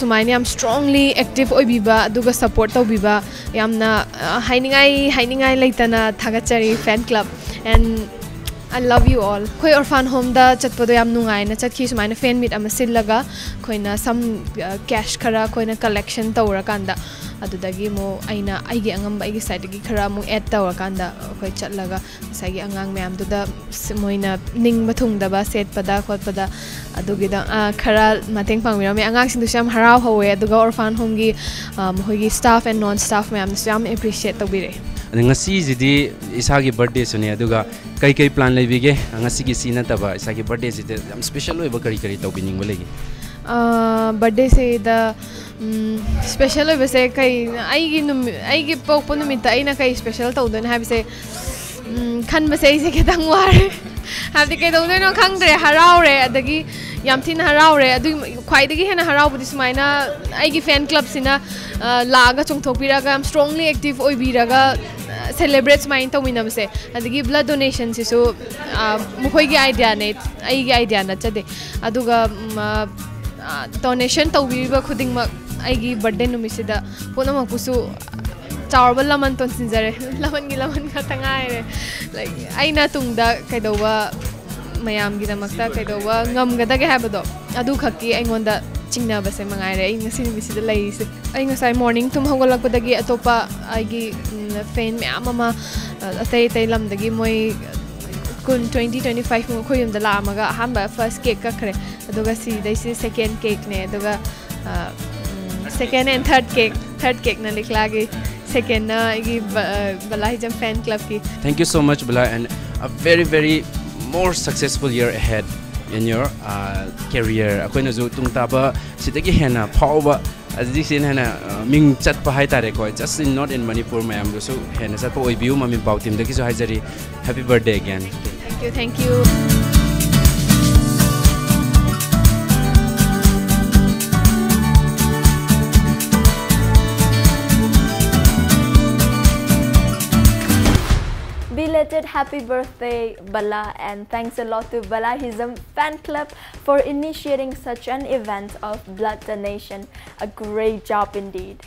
ꯁꯨꯃꯥꯏꯅ ꯌꯥꯝ ꯁ꯭ꯇ꯭ꯔꯣꯡꯂꯤ ꯑꯦꯛꯇꯤꯚ ꯑꯣꯏꯕꯤꯕ ꯑꯗꯨꯒ ꯁꯞꯄꯣꯔꯠ ꯇꯧꯕꯤꯕ ꯌꯥꯝꯅ, ꯑ, ꯍꯥꯏꯅꯤꯡꯉꯥꯏ, ꯍꯥꯏꯅꯤꯡꯉꯥꯏ ꯂꯩꯇꯅ ꯊꯥꯒꯠꯆꯔꯤ fan club. And I love you all. ꯑꯩꯈꯣꯏ ꯑꯣꯔꯐꯥꯟ ꯍꯣꯝꯗ ꯆꯠꯄꯗꯣ ꯌꯥꯝ ꯅꯨꯡꯉꯥꯏꯅ ꯆꯠꯈꯤ꯫ ꯁꯨꯃꯥꯏꯅ ꯐꯦꯟ ꯃꯤꯠ ꯑꯃ ꯁꯤꯜꯂꯒ ꯑꯩꯈꯣꯏꯅ ꯁꯝ ꯀꯦꯁ ꯈꯔ ꯑꯩꯈꯣꯏꯅ ꯀꯂꯦꯛꯁꯟ ꯇꯧꯔꯀꯥꯟꯗ, ꯑꯗꯨꯗꯒꯤ ꯑꯃꯨꯛ ꯑꯩꯅ ꯑꯩꯒꯤ ꯑꯉꯝꯕ ꯑꯩꯒꯤ ꯁꯥꯏꯠꯇꯒꯤ ꯈꯔ ꯑꯃꯨꯛ ꯑꯦꯗ ꯇꯧꯔꯀꯥꯟꯗ ꯑꯩꯈꯣꯏ ꯆꯠꯂꯒ ꯉꯁꯥꯏꯒꯤ ꯑꯉꯥꯡ ꯃꯌꯥꯝꯗꯨꯗ ꯃꯣꯏꯅ ꯅꯤꯡꯕ ꯊꯨꯡꯗꯕ ꯁꯦꯠꯄꯗ ꯈꯣꯠꯄꯗ ꯑꯗꯨꯒꯤꯗ ꯈꯔ ꯃꯇꯦꯡ ꯄꯥꯡꯕꯤꯔꯝꯃꯦ꯫ ꯑꯉꯥꯡꯁꯤꯡꯗꯨꯁꯨ ꯌꯥꯝ ꯍꯔꯥꯎꯍꯧꯋꯦ꯫ ꯑꯗꯨꯒ ꯑꯣꯔꯐꯥꯟ ꯍꯣꯝꯒꯤ ꯃꯈꯣꯏꯒꯤ ꯁ꯭ꯇꯥꯐ ꯑꯦꯟ ꯅꯣꯟ ꯁ꯭ꯇꯥꯐ ꯃꯌꯥꯝꯗꯨꯁꯨ ꯌꯥꯝ ꯑꯦꯄ꯭ꯔꯤꯁꯤꯌꯦꯠ ꯇꯧꯕꯤꯔꯛꯑꯦ꯫ ꯑꯗ ꯉꯁꯤꯁꯤꯗꯤ ꯏꯁꯥꯒꯤ ꯕꯔꯊꯗꯦꯁꯨꯅꯦ, ꯑꯗꯨꯒ ꯀꯩꯀꯩ ꯄ꯭ꯂꯥꯟ ꯂꯩꯕꯤꯒꯦ? ꯉꯁꯤꯒꯤ ꯁꯤ ꯅꯠꯇꯕ ꯏꯁꯥꯒꯤ ꯕꯔꯊꯗꯦꯁꯤꯗ ꯌꯥꯝ ꯁ꯭ꯄꯦꯁꯦꯜ ꯑꯣꯏꯕ ꯀꯔꯤ ꯀꯔꯤ ꯇꯧꯕꯤꯅꯤꯡꯕ ꯂꯩꯒꯦ? ꯕꯔꯊꯗꯦꯁꯤꯗ ꯁ꯭ꯄꯦꯁꯦꯜ ꯑꯣꯏꯕꯁꯦ ꯀꯩ, ꯑꯩꯒꯤ ꯅꯨꯃꯤꯠ, ꯑꯩꯒꯤ ꯄꯣꯛꯄ ꯅꯨꯃꯤꯠꯇ ꯑꯩꯅ ꯀꯩ ꯁ꯭ꯄꯦꯁꯦꯜ ꯇꯧꯗꯣꯏꯅꯣ ꯍꯥꯏꯕꯁꯦ, ꯎꯝ, ꯈꯟꯕꯁꯦ ꯑꯩꯁꯦ ꯈꯤꯇꯪ ꯋꯥꯔꯦ꯫ ꯍꯥꯏꯕꯗꯤ ꯀꯩꯗꯧꯗꯣꯏꯅꯣ ꯈꯪꯗ꯭ꯔꯦ꯫ ꯍꯔꯥꯎꯔꯦ, ꯑꯗꯒꯤ ꯌꯥꯝ ꯊꯤꯅ ꯍꯔꯥꯎꯔꯦ꯫ ꯑꯗꯨꯒꯤ ꯈ꯭ꯋꯥꯏꯗꯒꯤ ꯍꯦꯟꯅ ꯍꯔꯥꯎꯕꯗꯤ ꯁꯨꯃꯥꯏꯅ ꯑꯩꯒꯤ ꯐꯦꯟ ꯀ꯭ꯂꯕꯁꯤꯅ ꯂꯥꯛꯑꯒ ꯆꯣꯡꯊꯣꯛꯄꯤꯔꯒ ꯌꯥꯝ ꯁ꯭ꯇ꯭ꯔꯣꯡꯂꯤ ꯑꯦꯛꯇꯤꯚ ꯑꯣꯏꯕꯤꯔꯒ ꯁꯦꯂꯦꯕ꯭ꯔꯦꯠ ꯁꯨꯃꯥꯏꯅ ꯇꯧꯃꯤꯟꯅꯕꯁꯦ꯫ ꯑꯗꯒꯤ ꯕ꯭ꯂꯗ ꯗꯣꯅꯦꯁꯟꯁꯤꯁꯨ ꯃꯈꯣꯏꯒꯤ ꯑꯥꯏꯗꯤꯌꯥꯅꯦ, ꯑꯩꯒꯤ ꯑꯥꯏꯗꯤꯌꯥ ꯅꯠꯆꯗꯦ꯫ ꯑꯗꯨꯒ ꯗꯣꯅꯦꯁꯟ ꯇꯧꯕꯤꯔꯤꯕ ꯈꯨꯗꯤꯡꯃꯛ ꯑꯩꯒꯤ ꯕꯔꯊꯗꯦ ꯅꯨꯃꯤꯠꯁꯤꯗ ꯄꯨꯝꯅꯃꯛꯄꯨꯁꯨ ꯆꯥꯎꯔꯕ ꯂꯃꯟ ꯇꯣꯟꯁꯤꯟꯖꯔꯦ꯫ ꯂꯃꯟꯒꯤ ꯂꯃꯟ ꯉꯥꯛꯇ ꯉꯥꯏꯔꯦ꯫ ꯂꯥꯏꯛ, ꯑꯩꯅ ꯇꯨꯡꯗ ꯀꯩꯗꯧꯕ, ꯃꯌꯥꯝꯒꯤꯗꯃꯛꯇ ꯀꯩꯗꯧꯕ ꯉꯝꯒꯗꯒꯦ ꯍꯥꯏꯕꯗꯣ, ꯑꯗꯨꯈꯛꯀꯤ ꯑꯩꯉꯣꯟꯗ ꯆꯤꯡꯅꯕꯁꯦ ꯃꯉꯥꯏꯔꯦ ꯑꯩ ꯉꯁꯤ ꯅꯨꯃꯤꯠꯁꯤꯗ ꯂꯩꯔꯤꯁꯦ꯫ ꯑꯩ ꯉꯁꯥꯏ ꯃꯣꯔꯅꯤꯡ ꯇꯨꯝ ꯍꯧꯒꯠꯂꯛꯄꯗꯒꯤ ꯑꯇꯣꯞꯄ ꯑꯩꯒꯤ, ꯎꯝ, ꯐꯦꯟ ꯃꯌꯥꯝ ꯑꯃ, ꯑ, ꯑꯇꯩ ꯑꯇꯩ ꯂꯝꯗꯒꯤ ꯃꯣꯏ ꯀꯨꯟ, ꯇ꯭ꯋꯦꯟꯇꯤ, ꯇ꯭ꯋꯦꯟꯇꯤ ꯐꯥꯏꯚ ꯃꯨꯛ ꯑꯩꯈꯣꯏ ꯌꯨꯝꯗ ꯂꯥꯛꯑꯝꯃꯒ ꯑꯍꯥꯟꯕ ꯐꯥꯔꯁ ꯀꯦꯛ ꯀꯛꯈ꯭ꯔꯦ꯫ ꯑꯗꯨꯒ ꯁꯤꯗꯩꯁꯤ ꯁꯦꯀꯦꯟ ꯀꯦꯛꯅꯦ꯫ ꯑꯗꯨꯒ, ꯑ, ꯎꯝ, ꯁꯦꯀꯦꯟ ꯑꯦꯟ ꯊꯥꯔꯠ ꯀꯦꯛ, ꯊꯥꯔꯠ ꯀꯦꯛꯅ ꯂꯤꯛꯂꯥꯒꯤ, ꯁꯦꯀꯦꯟꯅ ꯑꯩꯒꯤ ꯕ-, ꯑ, ꯕꯂꯥ ꯍꯤꯖꯝ ꯐꯦꯟ ꯀ꯭ꯂꯕꯀꯤ꯫ Thank you so much, Bala, and a very, very more successful year ahead in your, uh, career. ꯑꯩꯈꯣꯏꯅꯁꯨ ꯇꯨꯡ ꯇꯥꯕ ꯁꯤꯗꯒꯤ ꯍꯦꯟꯅ ꯐꯥꯎꯕ, ꯑꯗꯨꯗꯒꯤ ꯍꯦꯟꯅ, uh, ꯃꯤꯡ ꯆꯠꯄ ꯍꯥꯏꯇꯥꯔꯦꯀꯣ, just in, not in Manipur ꯃꯌꯥꯝꯗꯁꯨ ꯍꯦꯟꯅ ꯆꯠꯄ ꯑꯣꯏꯕꯤꯌꯨ꯫ ꯃꯃꯤꯡ ꯄꯥꯎ ꯇꯤꯝꯗꯒꯤꯁꯨ ꯍꯥꯏꯖꯔꯤ, happy birthday again. Thank you, thank you. Belated happy birthday, Bala, and thanks a lot to Bala Hizam Fan Club for initiating such an event of blood donation. A great job indeed.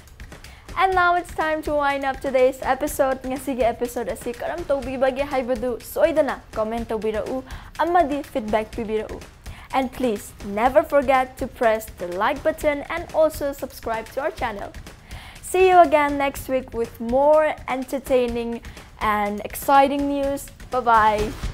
And now it's time to wind up today's episode. ꯉꯁꯤꯒꯤ episode ꯑꯁꯤ ꯀꯔꯝ ꯇꯧꯕꯤꯕꯒꯦ ꯍꯥꯏꯕꯗꯨ ꯁꯣꯏꯗꯅ comment ꯇꯧꯕꯤꯔꯛꯎ ꯑꯃꯗꯤ feedback ꯄꯤꯕꯤꯔꯛꯎ. And please never forget to press the like button and also subscribe to our channel. See you again next week with more entertaining and exciting news. Bye bye.